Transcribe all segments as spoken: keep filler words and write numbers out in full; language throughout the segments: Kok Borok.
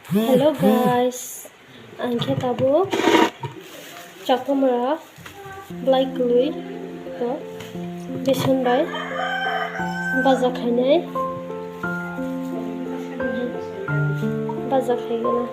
Hello guys, ang khe tabuk chakumra blai kwlwi to beson bai baja khainai, baja khaigana.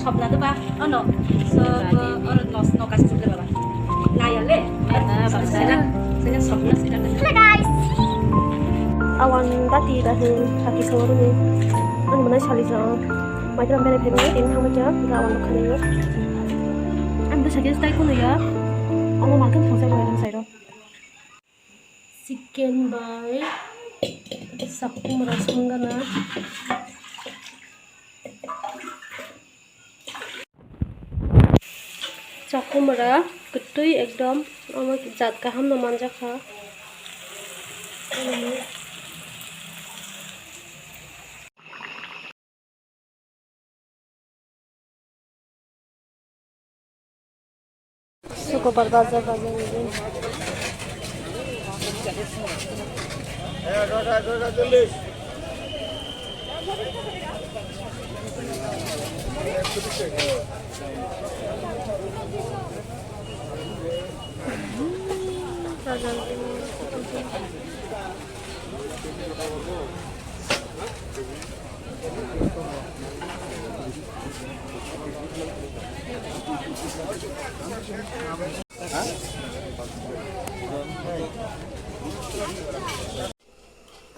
Sopna de ba, oh no. So, oh, no, no, kasi sukle baba. Naya le. Sila, sila sopna sila. Hello guys. Awan dati dati kaki sawar ni. Ani mana sali sa. Mai kram bere phai ni tin thang bacha. Awan khani. Ani do sagi stai kuno ya. Amo makan thang sa mai sai ro. Chicken bai chakhumra songana. Chakhumra kwtwi ekdom, omo jat kaham no manjakha. Sukobar bajar bajar ni.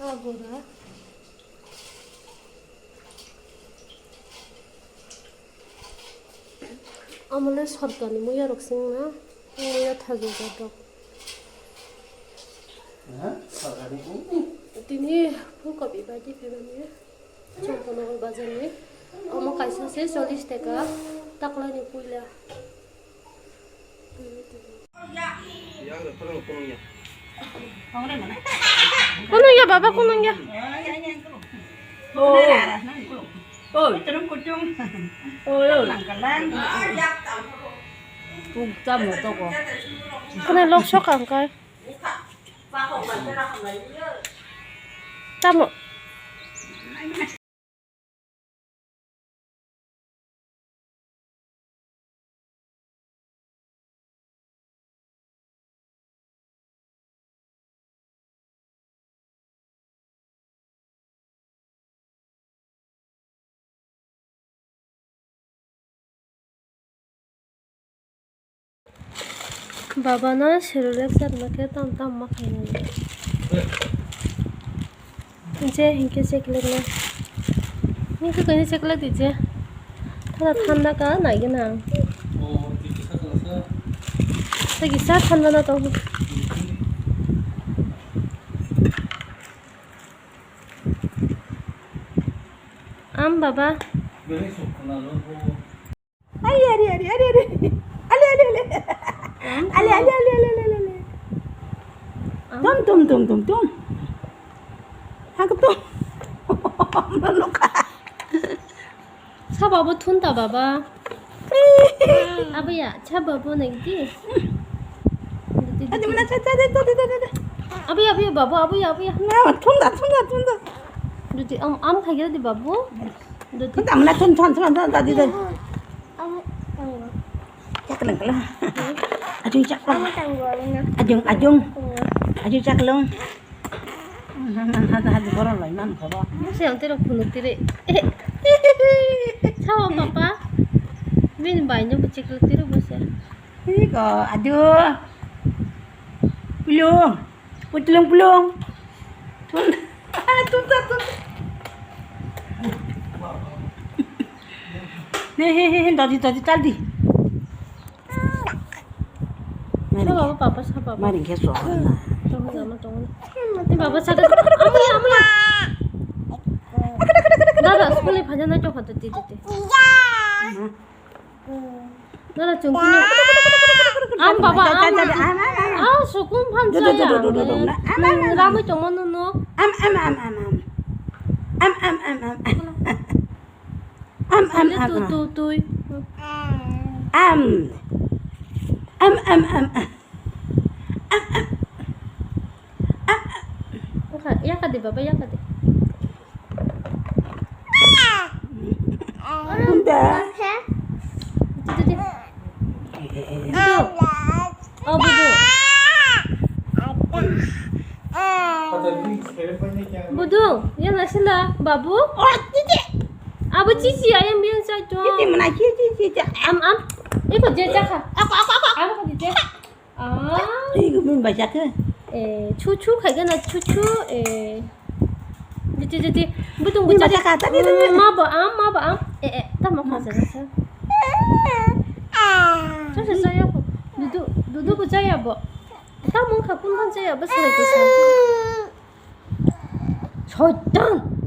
Abura. Amole sorkarni muya rok singna, muya thajak rok. Tini phulkobi bai di phai manya. Champanagar bazar ni. Omo kaisa se chollish taka, taklai ni puila. Kunung ya, baba, kunung ya. Oi, oi. Kung tamo to ko. Kena lok sok ang kai. Tamo. Baba no Cerelac chatma khe tam tam ma khainai. Je hinkhe chocolate no. Nini khe kaini chocolate di je. Thanda thanda ka nai gana ang. Tei kisa thanda no tongo. Am baba. Ari, ari, ari, ari, ari. Ali, ali, ali. Ali, ali, ali, ali, ali, ali. Tum, tum, tum, tum, tum. Hak tum. Sa babu thun ta baba. Abuya, sa babu nang di. Abuya, abuya, babu, abuya, abuya. Na, thun da, thun da, thun da. Dudi, am, am khai di babu. Dudi. Thun da, mana thun, thun, thun, thun, da, di, da. Chaklang, kala. Ajung, chaklang. Ajung, ajung. Ajung, chaklang. Hadi borok lai man kho bo. Bwsai ang tiro phunuk tiri. Sao papa. Bini bai no bwchiklo tiro bwsai. Iko adu. Pulung. Pulung pulung. Tun. Tun ta tun. He he he he dodi dodi tal di. Sa babu papa sa babu. Mari khe so na. Tongo jama tongo. Ni baba sa da. Amuya amuya. Dada school ni phajana chokha to titi ti. Dada chungkini. Am baba am. Ah sukun phan chaya. Ramui tongma no no. Am am am am am. Am am am am. Am am am am. Tui tui. Am. Am am am am. Am am. Am am. Yakadi baba yakadi. Bunda. Tui tui tui. Budu. Oh budu. Budu, yang nasi lah, babu. Abu cici ayam biang saja. Cici mana cici cici. Am am. Iko je jaka. Aku aku aku. Am ko je. Ah. Iko min baca ke. Eh, cucu kayak gana cucu. Eh. Jiti jiti. Butung butung. Baca kata gitu. Ma ba am ma ba am. Eh eh. Tamo kasa kasa. Sasa saya ko. Dudu dudu ko saya bo. Tamo ka kun kan saya bo saya ko saya. Soitan.